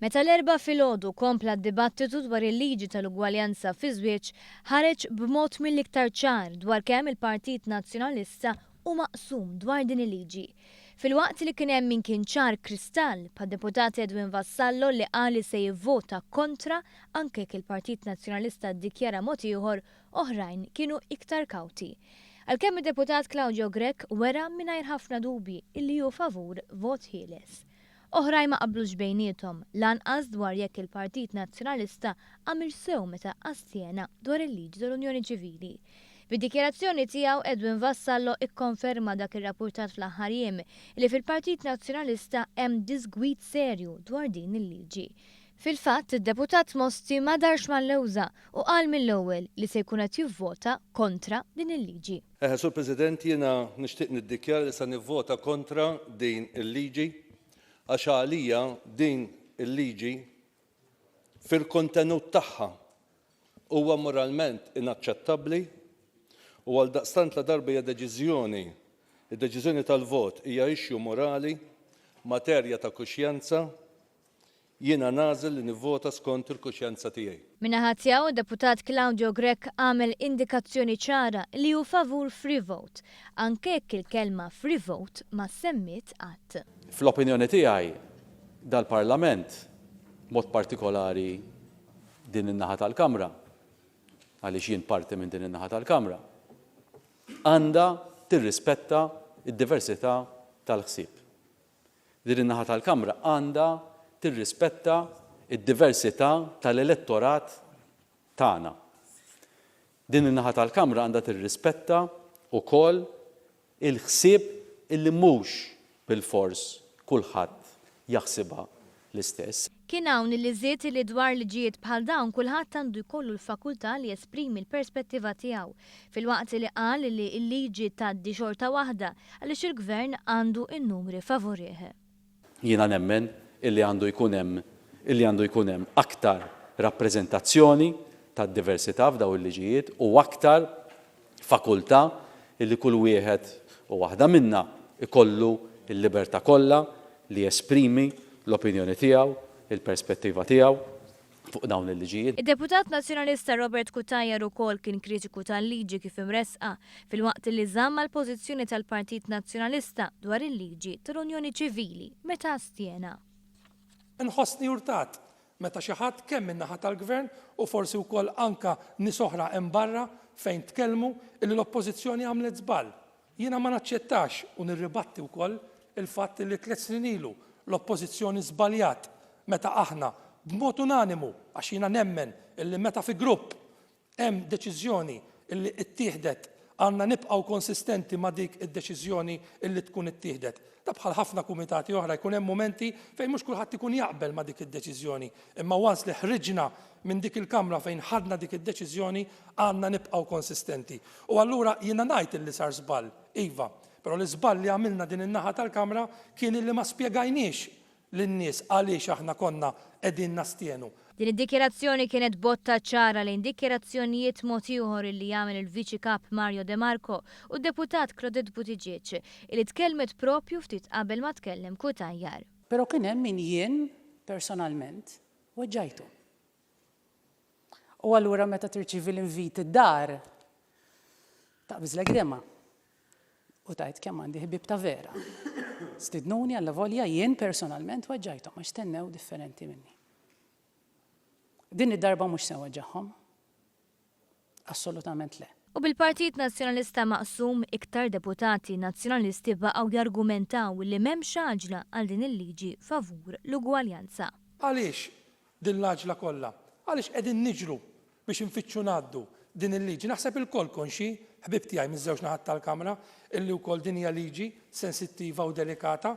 Meta l-Erbgħa filgħodu kompla d-dibattitu dwar il-liġi tal-ugwaljanza fiż-żwieġ, ħareġ b'mod mill-iktar ċar dwar kemm il-Partit Nazzjonalista hu maqsum dwar din il-liġi. Filwaqt li kien hemm min kien ċar kristall, bħad-Deputat Edwin Vassallo li qal li se jivvota kontra anke jekk il-Partit Nazzjonalista ddikjara mod ieħor, oħrajn kienu iktar kawti. Għalkemm id-Deputat Claudio Grech wera mingħajr ħafna dubji illi hu favur vot ħieles. Oħrajn ma qablux bejniethom, lanqas dwar jekk il-Partit Nazzjonalista għamilx sew meta astjena dwar il-liġi tal-Unjoni Ċivili. Bid-dikjarazzjoni tiegħu Edwin Vassallo ikkonferma dak irrappurtat fl-aħħar jiem li fil-Partit Nazzjonalista hemm diżgwid serju dwar din il-liġi. Fil-fatt, id-Deputat Mosti ma darx mal-lewża u qal mill-ewwel li se jkun qed jivvota kontra din il-liġi. Eħe, Sur President, jiena nixtieq niddikjara li se nivvota kontra din il-liġi għax għalija din il-liġi fil-kontenut tagħha huwa moralment inaċċettabbli u għaldaqstant ladarba hija deċiżjoni, id-deċiżjoni tal-vot hija issue morali, materja ta' kuxjenza, Jiena nagħżel li nivvota skont il-kuxjenza tiegħi. Min-naħa tiegħu, id-Deputat Claudio Grech għamel indikazzjoni ċara li hu favur free vote, anke jekk il-kelma free vote ma ssemmiet qatt. Fl-opinjoni tiegħi, dal-Parlament, b'mod partikolari din in-naħa tal-Kamra, għaliex jien parti minn din in-naħa tal-Kamra, għandha tirrispetta d-diversità tal-ħsieb. Din in-naħa tal-Kamra għandha tirrispetta d-diversità tal-elettorat tagħna. Din in-naħa tal-Kamra għandha tirrispetta wkoll il-ħsieb illi mhux bilfors kulħadd jaħsibha l-istess. Kien hawn li żied li dwar liġijiet bħal dawn kulħadd għandu jkollu l-fakultà li jesprimi l-perspettiva tiegħu, filwaqt li qal li l-liġi tgħaddi xorta waħda għaliex il-Gvern għandu n-numri favurih. Jiena nemmen illi għandu jkun hemm illi għandu jkun hemm aktar rappreżentazzjoni tad-diversità f'dawn il-liġijiet u aktar fakultà illi kull wieħed u waħda minna jkollu l-libertà kollha li jesprimi l-opinjoni tiegħu, il-perspettiva tiegħu fuq dawn il-liġijiet. Id-Deputat Nazzjonalista Robert Cutajar ukoll kien kritiku tal-liġi kif imressqa, filwaqt li żamm mal-pożizzjoni tal-Partit Nazzjonalista dwar il-liġi tal-Unjoni Ċivili meta astjena. Inħossni urtat meta xi ħadd kemm min-naħa tal-Gvern u forsi wkoll anke nies oħra hemm barra fejn tkellmu illi l-Oppożizzjoni għamlet żball. Jiena ma naċċettax u nirribatti wkoll il-fatt illi tlett snin ilu l-Oppożizzjoni żbaljat meta aħna b'mod unanimu, għax jiena nemmen illi meta fi grupp Hemm deċiżjoni illi ittieħdet, għandna nibqgħu konsistenti ma' dik id-deċiżjoni illi tkun ittieħdet. Da bħal ħafna kumitati oħra jkun hemm mumenti fejn mhux kulħadd ikun jaqbel ma' dik id-deċiżjoni, imma once li ħriġna minn dik il-kamra fejn ħadna dik id-deċiżjoni għandna nibqgħu konsistenti. U allura jiena ngħid illi sar żball, iva, però l-iżball li għamilna din in-naħa tal-kamra kien illi ma spjegajniex lin-nies għaliex aħna konna qegħdin nastjenu. Din id-dikjarazzjoni kienet botta ċara lejn dikjarazzjonijiet mod ieħor illi għamel il-Viċi Kap Mario De Marco u d-Deputat Claudette Buttigieg, illi tkellmet propju ftit qabel ma tkellem Cutajar. Però kien hemm min jien personalment weġġajtu. U allura meta tirċievi l-invit id-dar, taqbiżlek demgħa. U tgħid kemm għandi ħbieb ta' vera. Stidnuni allavolja jien personalment weġġajthom għax stennew differenti minni. Din id-darba mhux se nweġġagħhom. Assolutament le. U bil-Partit Nazzjonalista maqsum, iktar deputati Nazzjonalisti baqgħu jargumentaw li m'hemmx għaġla għal din il-liġi favur l-ugwaljanza. Għaliex din l-għaġla kollha? Għaliex qegħdin niġru biex infittxu ngħaddu din il-liġi. Naħseb ilkoll konxji, ħbieb tiegħi miż-żewġ naħat tal-Kamra, illi wkoll din hija liġi sensittiva u delikata.